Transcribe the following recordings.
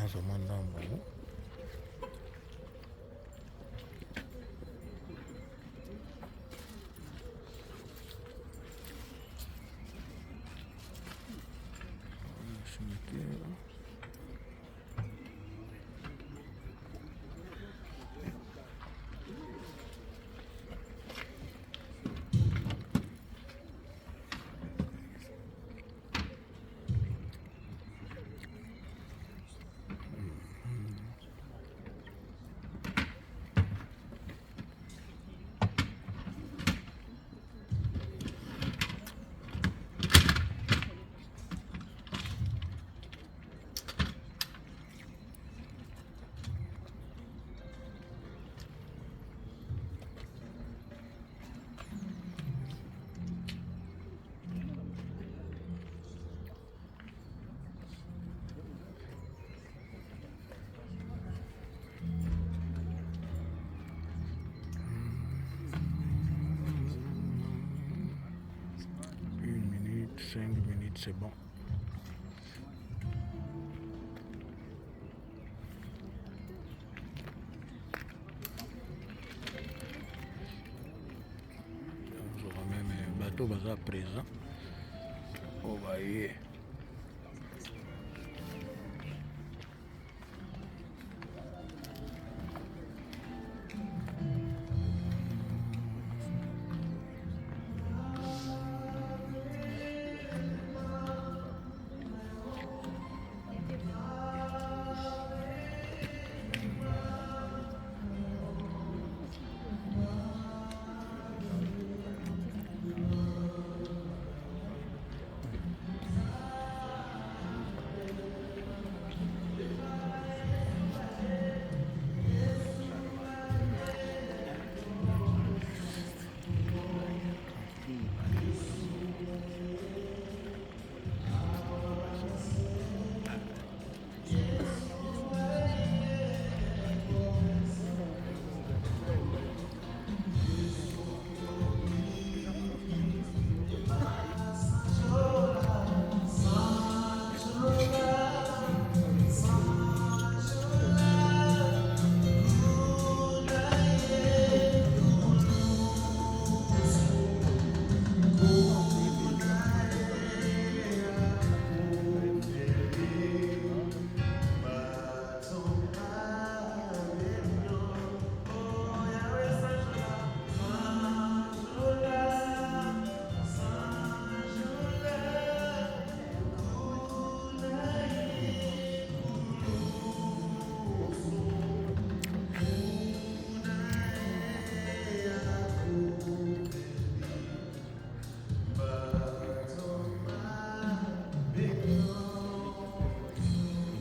Nazwa mwa ndambo yango. Cimetière. Une minute, 5 minutes, c'est bon. Ozwaka même bato baza présent oyo baye.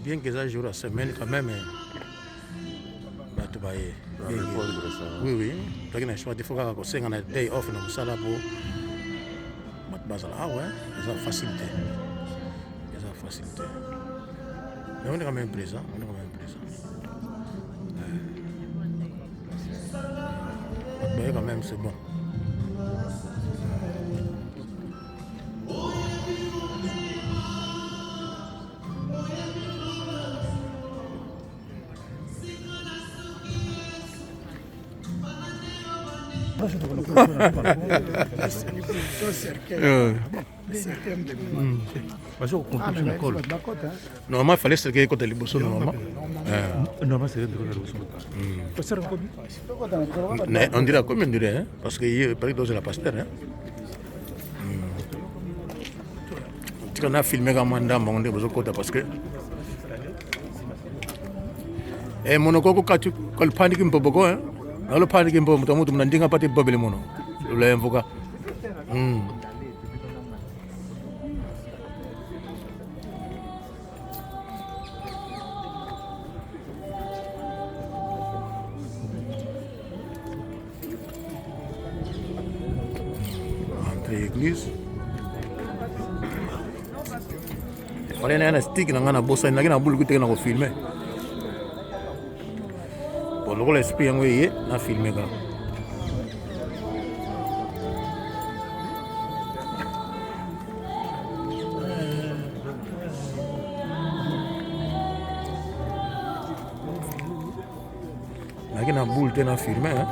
Bien que eza jour ya semaine, quand même bato baye. Oui, toki na choix te, faut kaka kosenga na day off na mosala po bato bazala awa. Eza facile te, eza facile te, mais on est quand même présent, on est quand même présent. Bato baye quand même, c'est bon. Baza koconstruire na ekole. Normalement, il fallait cercueil ekota liboso, normalement. Normalement cercueil ekota liboso. On dirait comme on dirait, hein, parce que il paraît que la pasteur, hein. Tika na filme ka mwa ndambo yango nde bozokota, parce que e mono koko kati kaluphandiki mpoboko, hein, naluphandiki mpo mutu amutu muna ndinga pati bobele mono lulemvuka. Entrée église fale na ya na stick na ngai, nabosani naki na buluku teke na kofilme. Bon, lokola esprit yango eye, na filme kaka. Naki na boule te na filme, hein?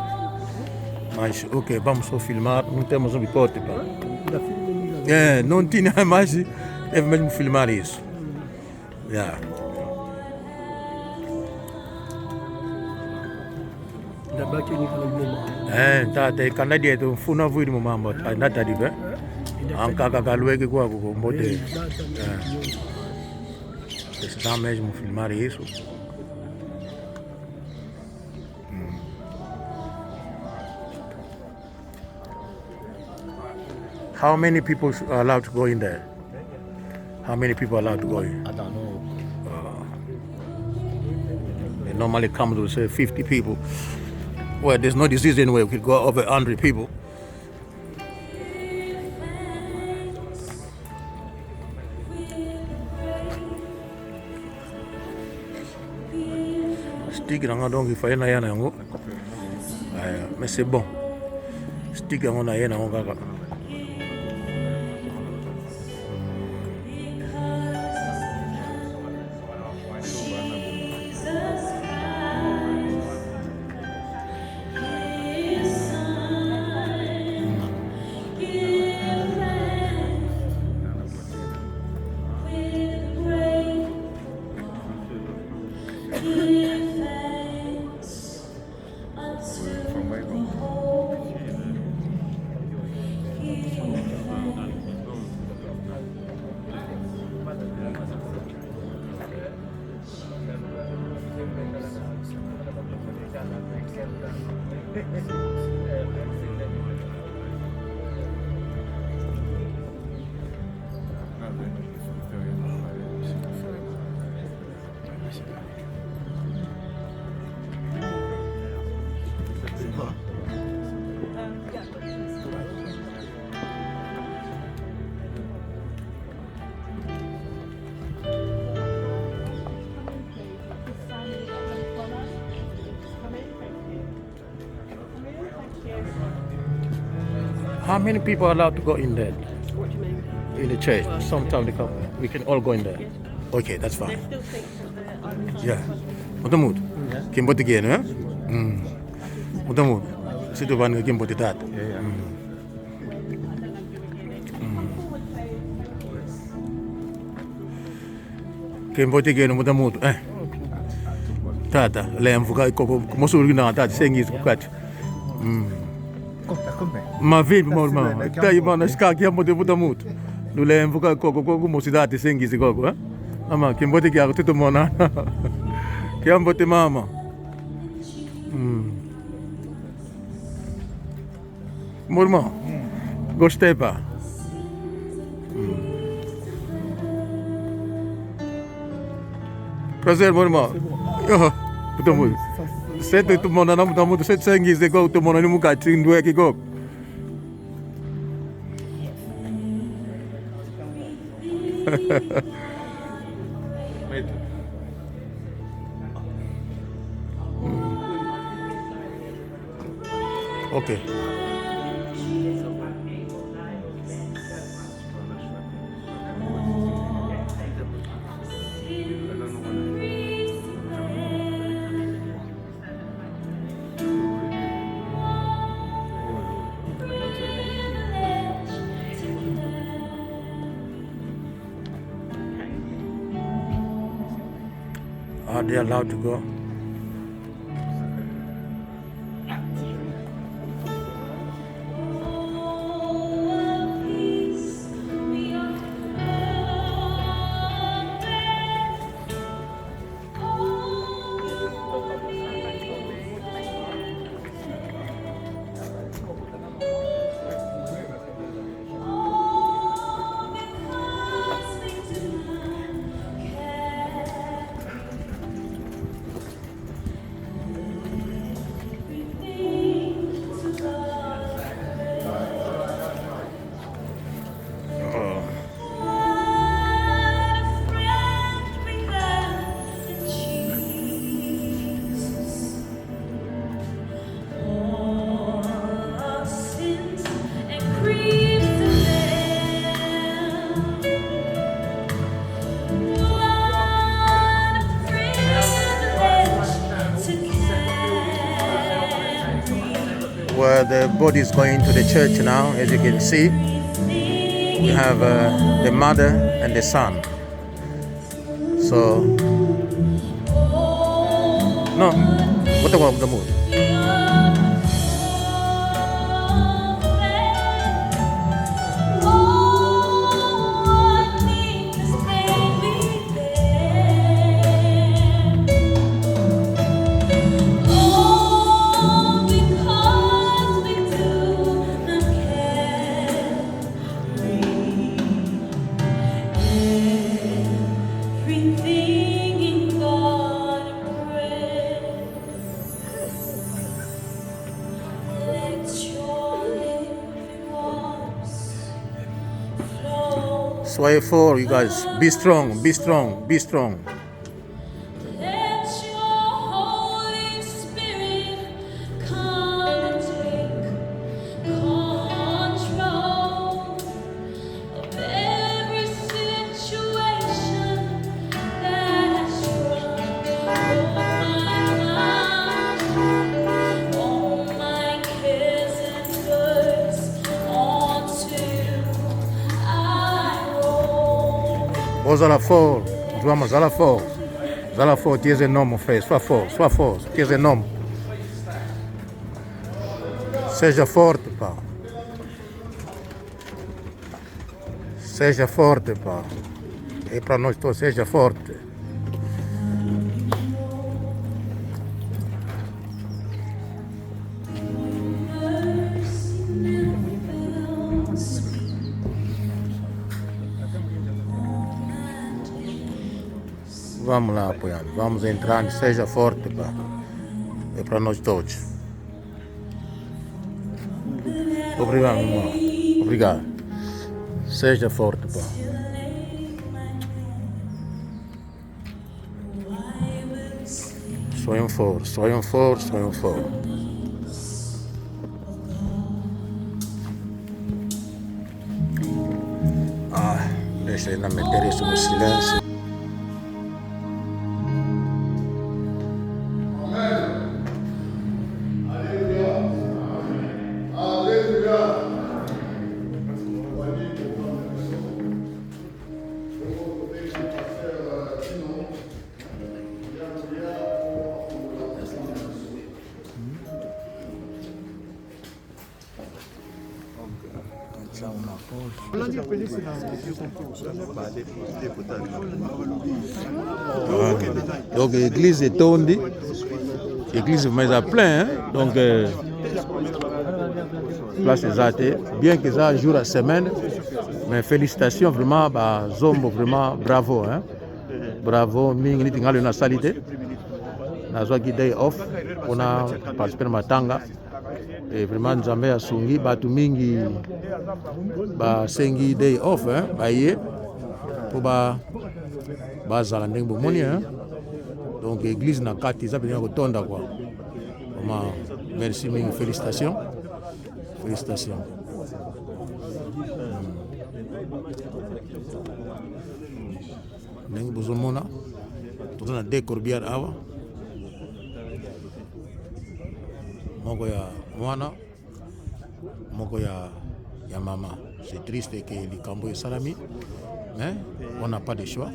Mas ok, vamos só filmar, não temos um hipótese. Pá. É, não tinha mais, deve mesmo filmar isso. Yeah. Eh, tata ikanda dietu mfuna vuili mumambo natadibe ankaka kalweke kwako kombote. Precisava mesmo filmar isso. How many people are allowed to go in there? How many people are allowed to go in? I don't know. They normally come to say 50 people. Well, there's no disease anyway. We could go over 100 people. Stick nanga donc il fallait na ya na yango. Mais c'est bon. Stick yango na ye nango kaka. How many people are allowed to go in there? What do you mean? In the church? Sometimes they come. We can all go in there. Okay, that's fine. There's still seats at the either side. Yeah. Mutamut. Kimboti genu, eh? Mutamut. Situ bani kimboti tata. Kimboti genu mutamut. Eh. Tata, lemvuka koko mosuri na tata sengizi kukati. Ma vipi morma. Tai bana skaki ambote mutamut. Lulemvuka koko koko mosidati sengizi koko, eh? Ama kimboti kya tutu mona. Kiambote mama. Meu irmão, gostei, pá. Prazer, meu irmão. Muito muito. Sete tu mona na muito muito sete sangue ze go tu mona ni muka chindwe ki go. Okay. Are they allowed to go? Where the body is going to the church now, as you can see, we have the mother and the son. So, no, what about the mood? Soyez fort, you guys. Be strong, be strong, be strong. Let your Holy Spirit come and take control of every situation that has troubled my mind. All my cares and burdens onto you I roll. Bozala fort, Joama, zala fort. Zala fort, tu es un homme, mon frère. Sois fort, sois fort, tu es un homme. Seja forte, pá. Seja forte, pá. É para nós todos, seja forte. Mercy never fails me. Vamos lá, apoiando. Vamos entrando, seja forte, pá. É para nós todos. Obrigado, irmão. Obrigado. Seja forte, pá. Soyons forts, soyons forts, soyons forts. Ah, deixa eu ainda meter isso no silêncio. Donc l'église etondi, église vraiment eza plein, hein? Donc place eza te, bien que eza jour ya semaine, mais félicitations vraiment bazombo, vraiment bravo, hein? Bravo mingi. Neti ngai lelo nasali te, nazwaki day off mpona participer na matanga. Et vraiment Nzambe asungi bato mingi basengi day off, hein? Baye mpo bazala ndenge bomoni, hein? Donc église na kati eza mpenza kotonda quoi. Vraiment merci mingi, félicitations, félicitations. Ndenge bozomona, toza na deux corbillard awa, moko ya mwana, moko ya mama. C'est triste que likambo esalami, mais on n'a pas de choix,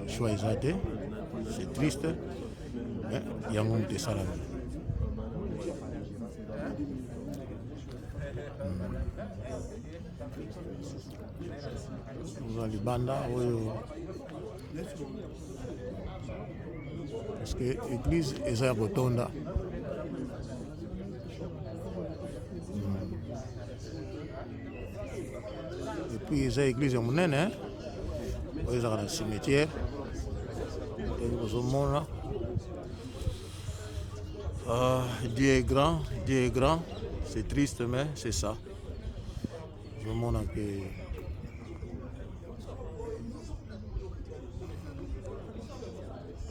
choix eza te. C'est triste, mais yango moto esalami. Oza libanda oyo parce que église eza ya kotonda. Et puis eza église ya monene oyo ezalaka na cimetière, ndenge bozomona. Ah, Dieu est grand, Dieu est grand. C'est triste, mais c'est ça. Ozomona ke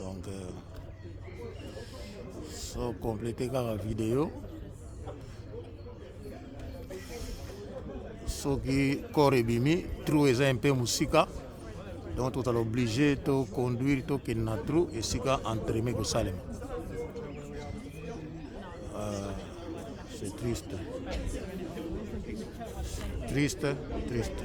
donc so compléter kaka video, soki corps ebimi, trou eza un peu mosika, donc tozala obligé to conduire, tokende na trou esika enterrement ekosalema. C'est triste. Triste, triste.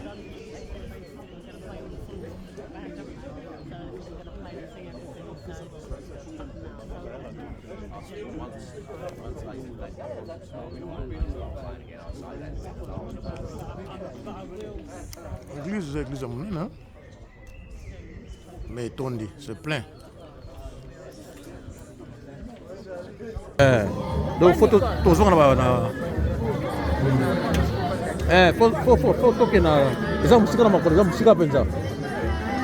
Église eza église ya monene mais etondi, c'est plein. Eh, donc faut tozonga na ba na eh faut faut faut faut tokenda eza mosika na makolo eza mosika mpenza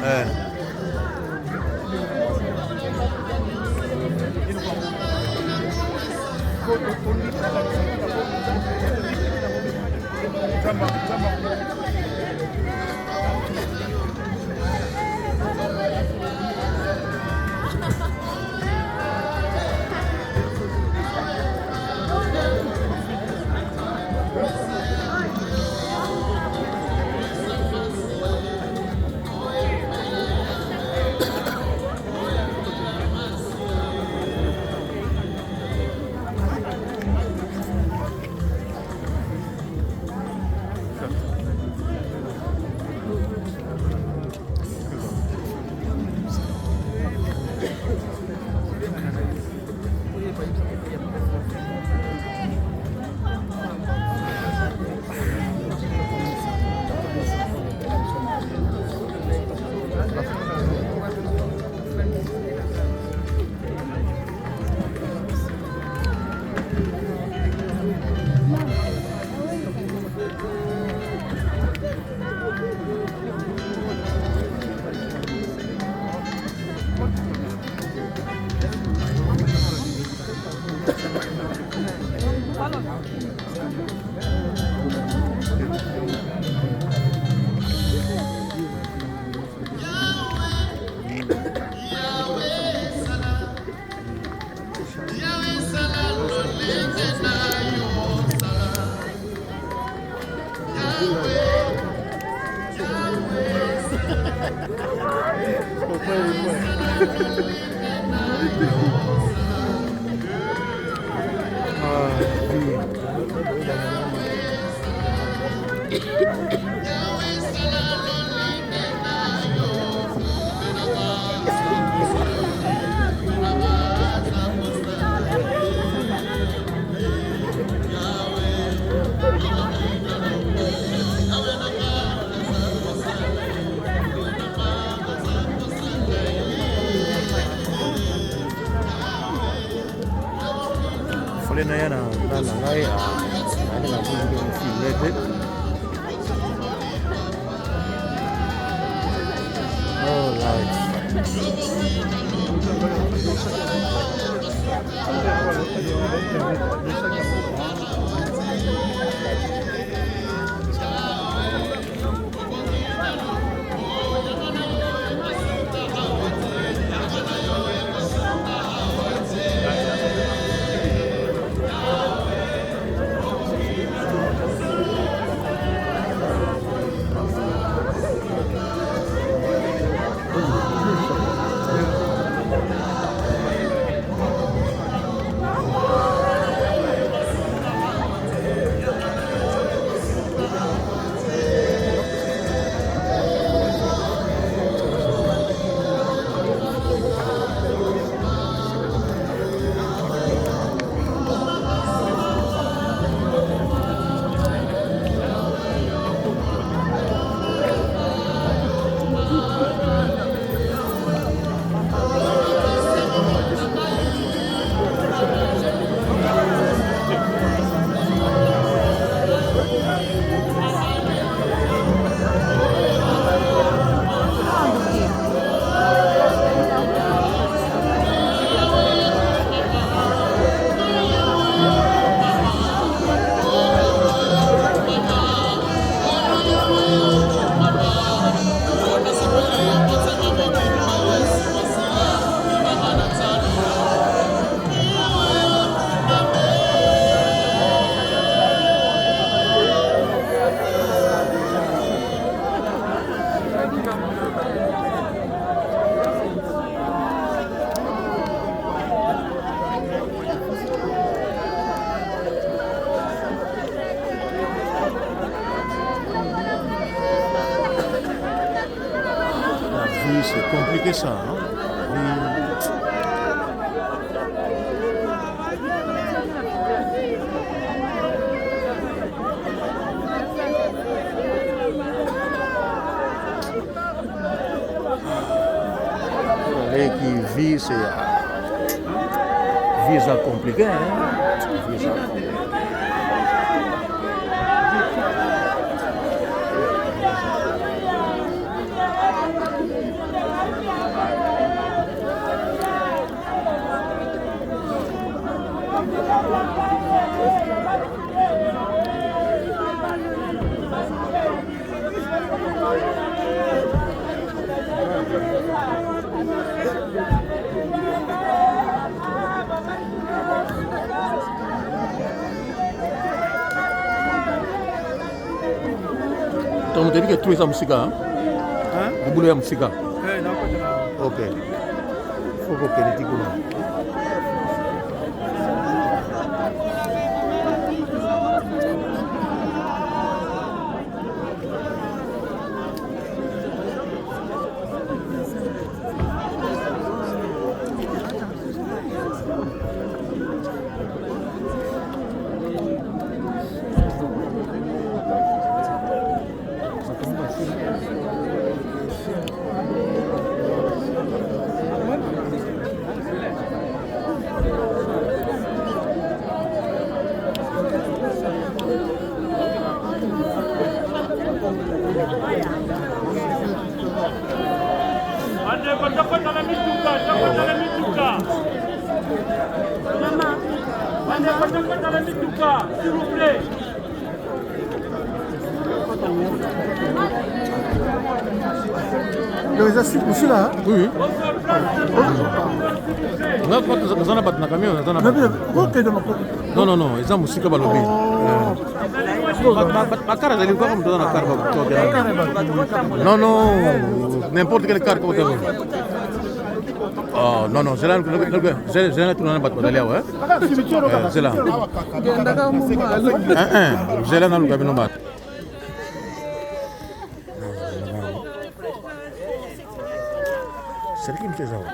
eh. Fale na ya na na na ngai nayaki na filme te. Alright. compliqué ça hein? Leki vie c'est vie eza compliqué hein? Vie eza compliqué. Donc toyebi ke trou eza mosika libulu ya mosika ok fo kokende ti kuna. Bandeko tokota na mituka, s'il vous plaît. Donc eza mosila. Oui, oui. Naza na bato na camion, naza na okende makolo. Non, non, non, eza mosika balobi. Bakar ezali kaka moto aza na car. Non, non, n'importe quel car kaka. Oh, non, non, zela zela zela tuna na bato bazali awa. Zela zela naluka bino bato. Seriki moto eza awa.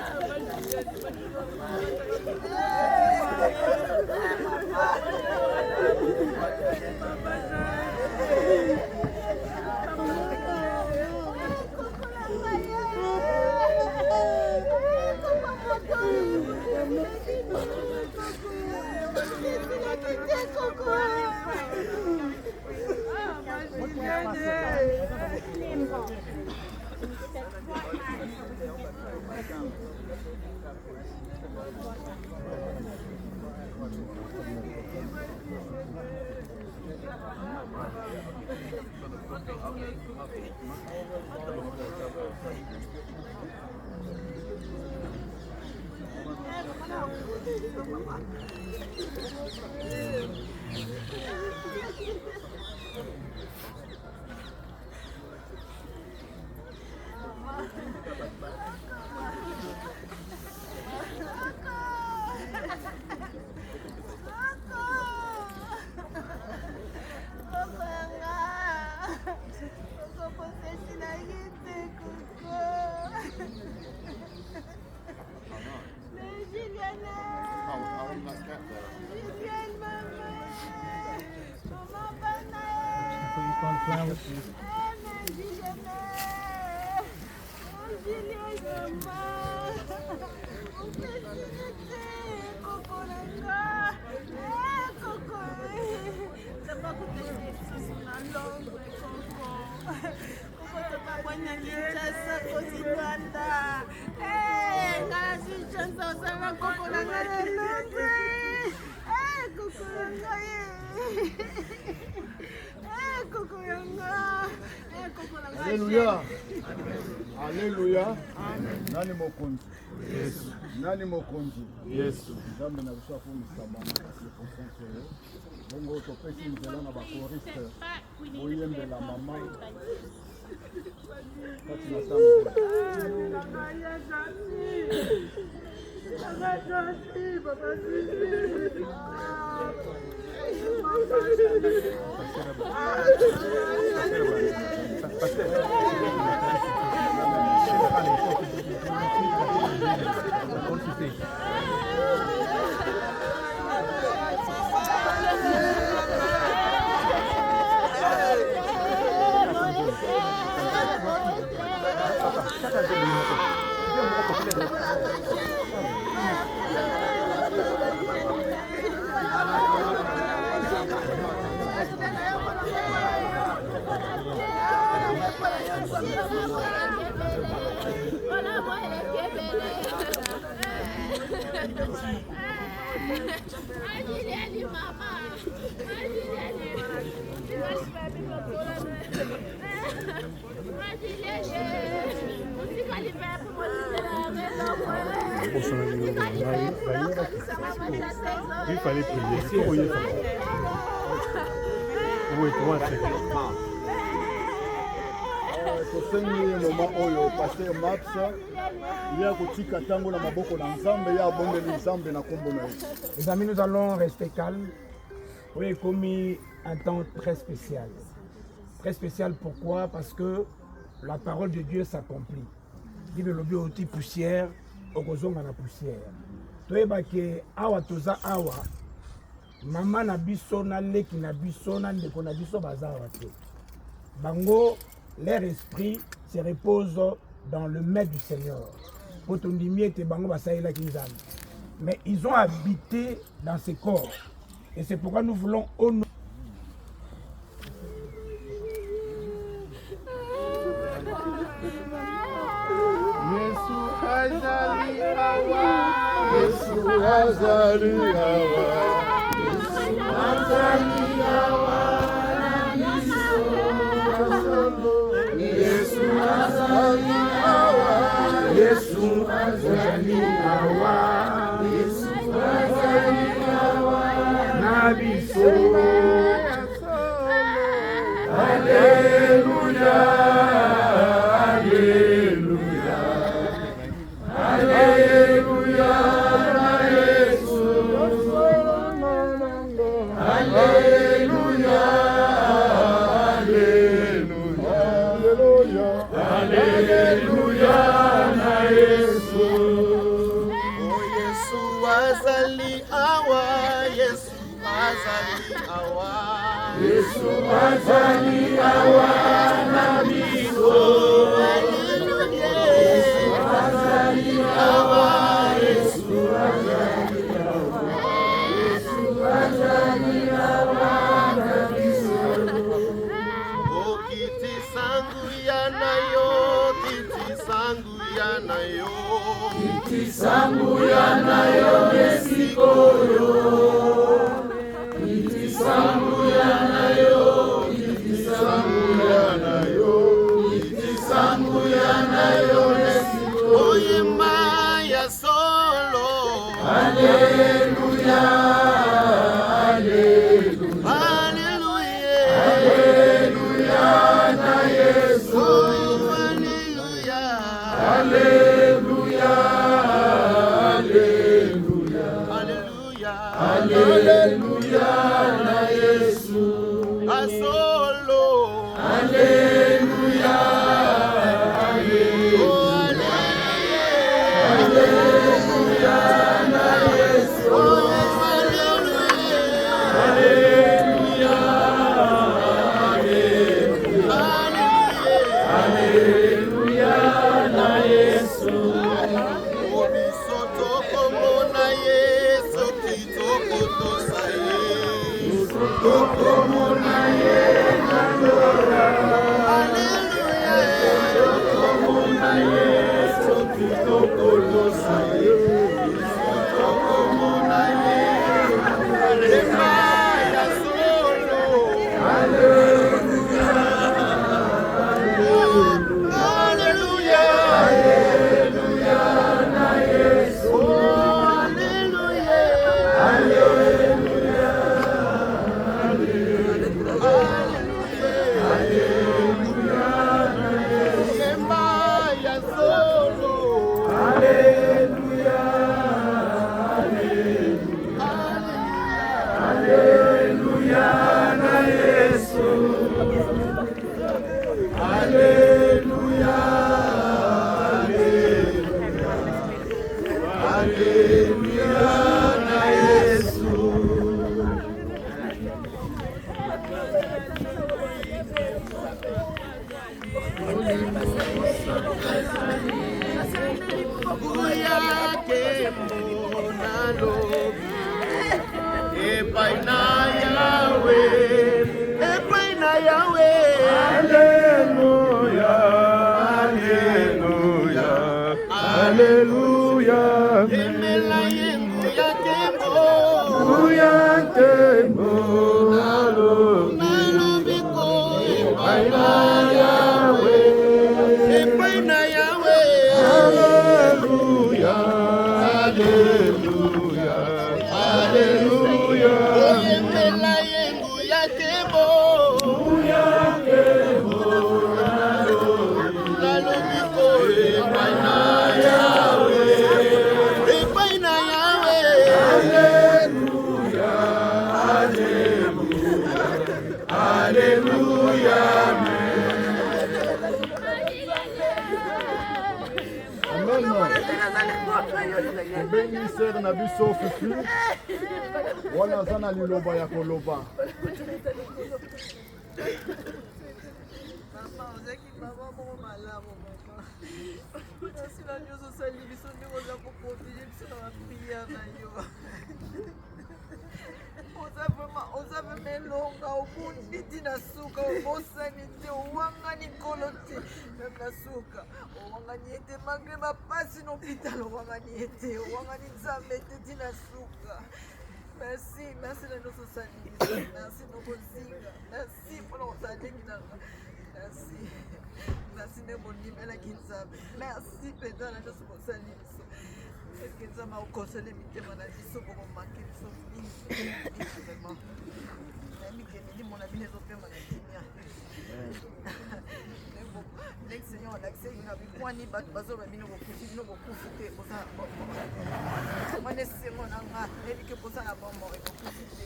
Alléluia. Alléluia. Nani mokonzi? Yesu. Nani mokonzi? Yesu. Nzambe na biso akumisa bango na circonstance oyo. Bongo topesi nzela na bakoriste boyembela mama kati na ntango. te. Il fallait prier. Oui, toi, c'est Tosengi moma oyo pasteur Maps ye akotika ntango na maboko na Nzambe, ye abondeli Nzambe na nkombo na ye. Les amis, nous allons rester calmes. Oui, commis un temps très spécial. Très spécial pourquoi? Parce que la parole de Dieu s'accomplit. Bible elobi oti poussière, okozonga na poussière. Toyeba ke awa toza awa, mama na biso na leki na biso na ndeko na biso baza awa te. Bango, leur esprit se repose dans le main du Seigneur. Po tondimi ete bango basalelaki Nzambe. Mais ils ont habité dans ces corps. Et c'est pourquoi nous voulons honorer. Yesu azali awa, Yesu azali awa, Yesu azali awa na biso. Yesu azali awa, Yesu azali awa, Yesu azali awa na biso. Alléluia, Alléluia, Alléluia na Yesu. Alléluia, Alléluia, Alléluia na Yesu. Oh, Yesu azali awa, Yesu azali awa, Yesu azali awa na biso. Yesu azali awa, Yesu azali awa, Yesu azali awa na biso. Oh, kitisa nguya na yo, kitisa nguya na yo, kitisa nguya na yo esikoyo. Kitisa nguya na yo, kitisa nguya na yo, kitisa nguya na yo esikoyo. Oyemba ya solo. Alléluia, Alléluia, Alléluia, Alléluia na Yesu. Oh, Alléluia, Alléluia, Alléluia, Alléluia, Alléluia na Yesu. Asolo. Alléluia, Oh, Alléluia na Yesu. Oh, Alléluia, Alléluia, Alléluia na Yesu. Oh, biso tokomona ye soki tokotosa ye. Tokomona ye na lola. Alléluia, Tokomona ye soki tokotosa ye. Tokomona ye lema ya solo. Alléluia, Alléluia, Alléluia na Yesu. Oh, Alléluia, Alléluia, Alleluia na Yesu. Epai na Yawe, epai na Yawe. Alleluia, alleluia, alleluia. Emela ye nguya nkembo, nguya nkembo. Nalobi ko epai na Yawe, epai na Yawe. Alleluia, alleluia, alleluia. Oyembela ye nguya nkembo, nguya nkembo. Nalobi ko epai na Yawe, epai na Yawe. Alleluia, alleluia, alleluia. Amen. Tobengi sere na biso Fifi wana aza na liloba ya koloba. Mama, ozalaki mama moko malamu mama. Merci na nyonso osali biso ndenge oza koprotege biso na bapriere na yo. Oza vraiment, oza vraiment elonga, obundi ti na suka, obosani te, owangani nkolo te, meme na suka owangani ye te, malgre bapasi na hôpital owangani ye te, owangani Nzambe te ti na suka. Merci, merci na nyonso osali biso, merci na kozinga, merci mpona kozala leki na nga, merci, merci nde bondimelaki Nzambe, merci mpenza na nyonso bosali biso. Eske Nzambe akokonsole mitema na biso, bokomanke biso mingi mingi vraiment. Nayebi ke milimo na bino ezopema na kimia. Ndenge Seigneur alakisaki nga bikwani bato bazoloba bino bokufi, bino bokufi te, boza na bomoi. Wana esengo na nga, nayebi ke boza na bomoi, bokufi te,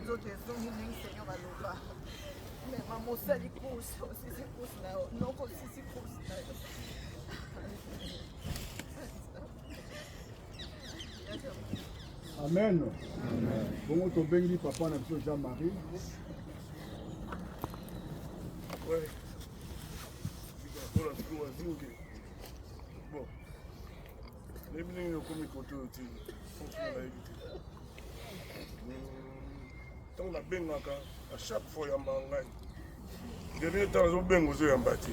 nzoto ezongi ndenge Seigneur aloba. Mais mama osali course, osisi course na yo, noko osisi course na yo. Amen. Bongo tobengi papa na biso Jean-Marie. Ouais. Bon. Nayebi ndenge okomi kote oyo te, franchement nayebi te. Ntango nabengaka à chaque fois oyambaka ngai, dernier temps azobenga ozoyamba te,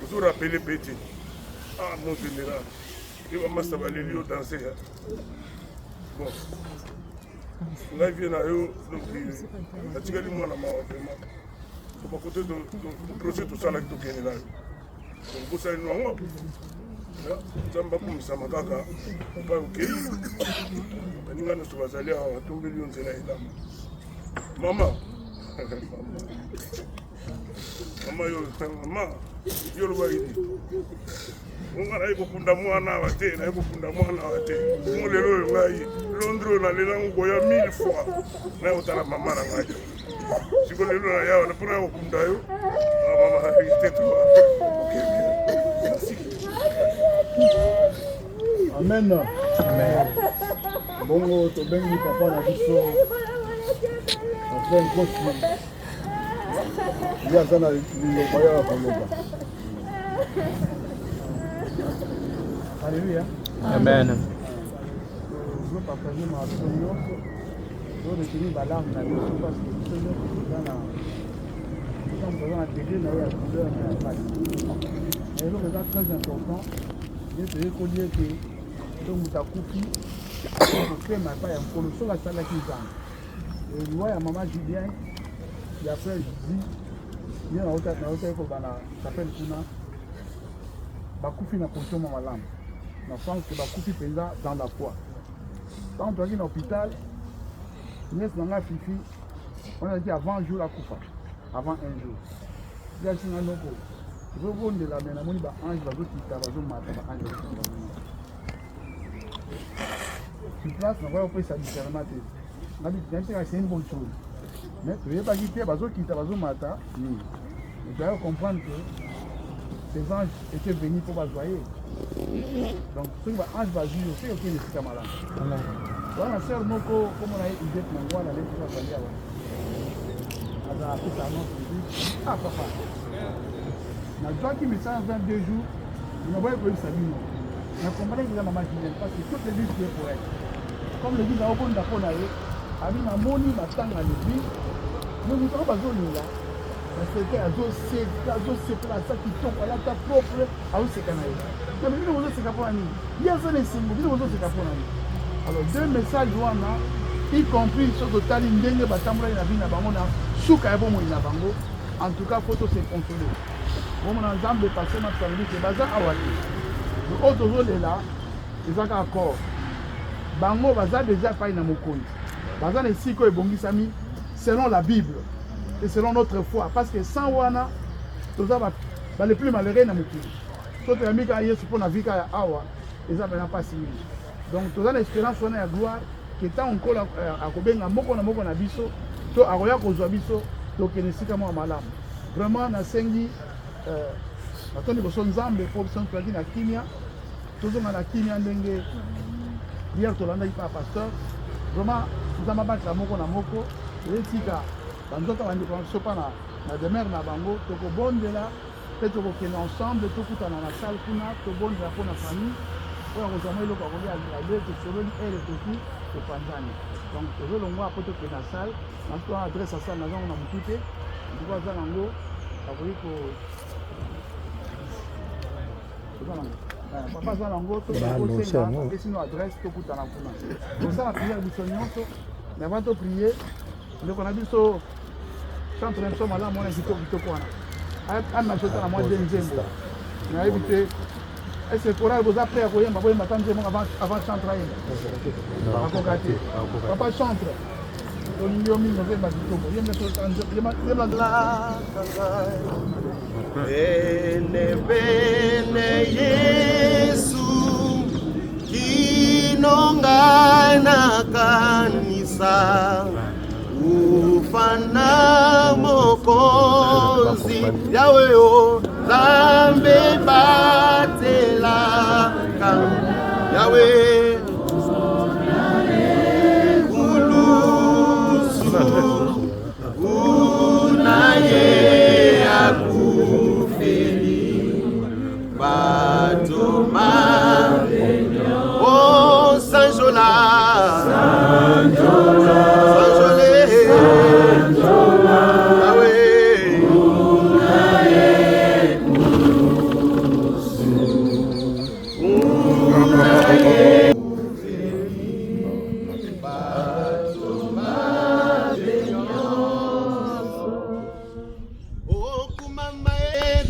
ozorapele mpe te. Ah mon général, ye bamasta baleli yo danse ya bon ngai vie na yo donc natikali mwana mawa vraiment. Bakote projet tosalaki tokende na yo bosali yango, Nzambe akumisama kaka epai okei. Baninga nyonso bazali awa batombeli yo nzela elamu. Mama, mama, yo mama, yo olobaki nini? Onga naye kokunda mwana awa te, naye kokunda mwana awa te. Mo lelo oyo ngai Londres oyo nalelango koya mille fois, naye kotala mama na ngai. Siko lelo na yawa mpona ya kokunda yo, mama te to. Ok, bien, merci. Amen. Amen. Bongo tobengi papa na biso Papa Nkosi, ye aza na liloba ya koloba. Alléluia. Amen. Tozopartage na biso nyonso, toretenir balarme na biso parce que biso nyonso toza na ntango toza na degré na ye ya douleur na ya pasi. Mais eloko eza très important nde toyekoli ete to moto akufi kokema epai ya Nkolo soki asalaki Nzambe. Liwa ya mama Julien ya frère Judi, ye nautaki koloba na chapelle kuna, bakufi na position mwa malamu, na sens que bakufi mpenza dans la foi. Ntango tozalaki na hôpital, nièce na ngai Fifi wana azalaki avant jour akufa, avant un jour, ye ayebisi ngai: noko, tozobondela, me namoni ba ange bazokita bazomata, ba ange bazokita bazomata. Sur place nakoya kopesa discernement te, nabi c'est une bonne chose, mais toyebaki te bazokita bazomata nini. Mais toyaki comprendre que ces anges étaient venus mpo bazwa ye. Donc soki ba ange bazwi yo, soki okende esika malamu. Wana sœur moko kombo na ye Yvette Mangwana nde biso azali awa. Azala apesa annonce l'église. Ah papa. Nazwaki message 22 jours, naboyi koyebisa bino. Na comprenaki eza mama Julienne parce que toute l'église qui est pour elle. Comme l'église aobonda mpo na ye, abi namoni matanga l'église, mais moto yango bazolinga baseke azoseka azosepela aza kitoko alata propre azoseka na ye na bino bozoseka mpo na nini ye aza na esengo bino bozoseka mpo na nini alors deux messages wana y compris soki totali ndenge batambolaki na vie na bango na suka ya bomoi na bango en tout cas faut to se consoler bomona nzambe passe masangi te baza awa te oyo tozolela eza kaka corps bango baza deja epai na mokonzi baza na esika oyo ebongisami selon la bible et selon notre foi parce que sans wana toza ba, ba les plus malheureux na mokili so toyambi kaka yesu mpo na vie kaka ya awa eza mpena mpasi mingi donc toza na espérance wana ya gloire ke ntango nkolo eh, akobenga moko na moko na biso to akoya kozwa biso tokende esika moko malamu vraiment nasengi eh, natondi liboso nzambe mpo biso tozalaki na kimia tozonga na kimia ndenge hier tolandaki pa pasteur vraiment nzambe abatela moko na moko etika banzoto bandeko na biso mpa na na demeure na bango tokobondela mpe tokokende ensemble tokutana na salle kuna tobondela mpo na famille oyo akozwa mwa eloko akolia ale tosololi ere ekoki topanzani donc tozolongwa mpo tokende na salle naso adresse ya salle nazango na motu te ndeko aza nango akoki ko papa aza nango tokosenga apesi no adresse tokutana kuna tosala priere biso nyonso mais avant toprie ndeko na biso centre na biso malamu wana kitoko kitoko wana amema biso tala mwa de nzembo nayebi te est-ce que chorale boza prêt ya koyemba boyemba ata nzembo avant chantre ayemba akoka te papa chantre tolingi yo mingi ozoyemba kitoko yemba Bene bene Yesu kino ngai nakanisa kufa na mokonzi Yawe o Nzambe batelaka Yawe kulusu kuna ye akufeli bato ma o oh, sanjola sanjole awe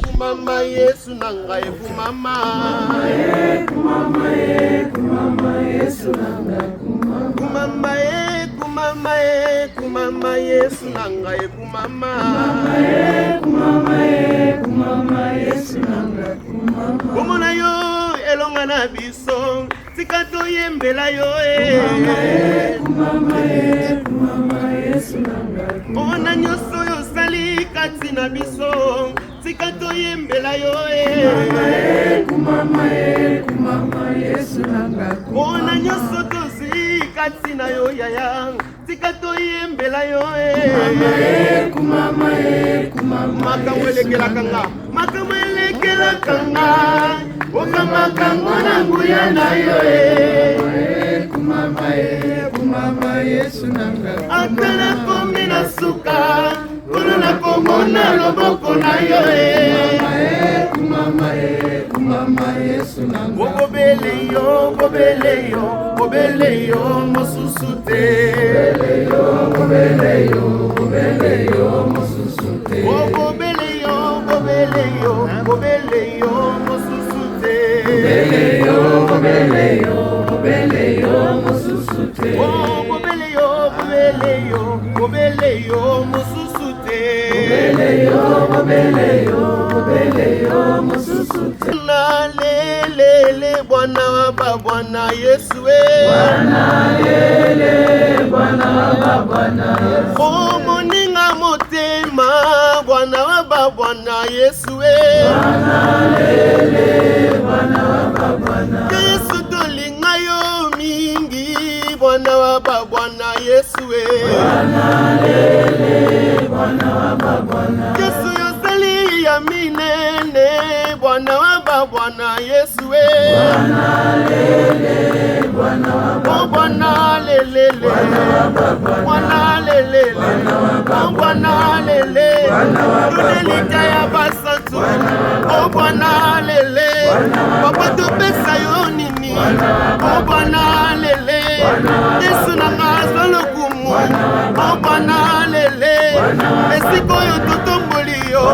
Kumama Yesu na ngai kumama kumama kumama Yesu na ngai kumama kumama kumama kumama Yesu na ngai kumama kumama kumama Yesu na ngai kumama komona yo elonga na biso tika toyembela yo e mpona nyonso oyo osali kati na biso tika toyembela yo e mpona nyonso tozwi kati na yo yaya tika toyembela yo e makambo elekelaka nga makambo elekelaka nga okamaka ngo na nguya na yo e ata nakomi na suka nkolo nakomona loboko na yo e okobele yo kobele yo kobele yo mosusu te kobele yo kobele yo mosusu te okobele yo kobele yo kobele yo mosusu te kobele yo kobele yo kobele yo mosusu te kobele yo kobele yo kobele yo mosusu te kobele yo kobele yo kobele yo mosusu te na lelele bwana wa babwana yesu e bwana lele bwana wa babwana yesu omoninga motema bwana wa babwana babwana Yesu e. Lele, Bwana wa babwana. Yesu tolinga yo mingi, Bwana wa babwana Yesu e. Bwana lele, Bwana wa babwana. Yesu yosali ya minene, Bwana wa babwana Yesu e. Bwana lele, Bwana wa babwana. Oh, Bwana lelele, Bwana wa babwana. Bwana lelele, Bwana wa oh, Bwana lele, Bwana wa tonelika ya basantu, oh Bwana lele, papa topesa yo nini, oh Bwana lele, Yesu na nga azwa lokumu, oh Bwana lele, esika oyo totomboli yo,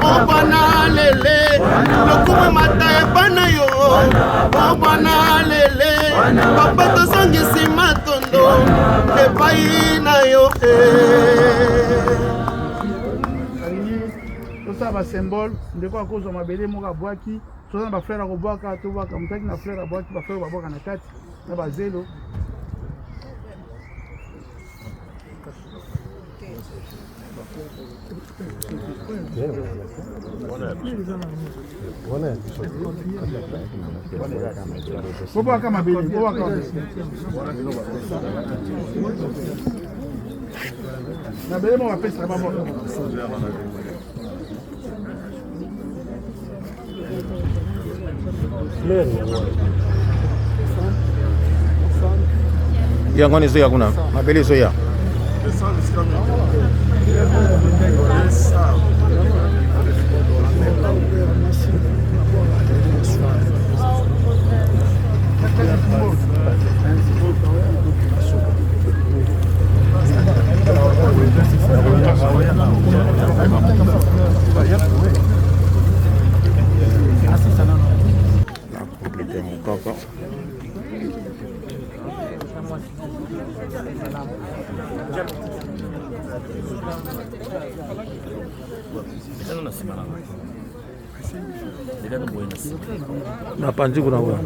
oh Bwana lele, lokumu emata epa na yo, oh Bwana lele, papa tozongisi matondo epai na yo eh. Alingi tosala basymbole. Ndeko akozwa mabele moko abwaki, toza na bafleur akobwaka, tobwaka. Moto aki na fleur abwaki, bafleur babwaka na kati na bazelo. Bobwaka mabele, bobwaka mabele. Mabele moko bapesaka, babwaka. Yango wana ezoya kuna, mabele ezoya. Na couple ya mokaka. Na panzi kuna kuna.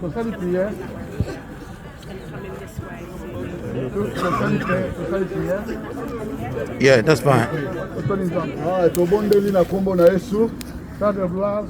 Tosali prière, tosali prière, tosali prière. Yeah, that's fine. Totali Nzambe. Ah, tobondeli na nkombo na Yesu. Père de gloire.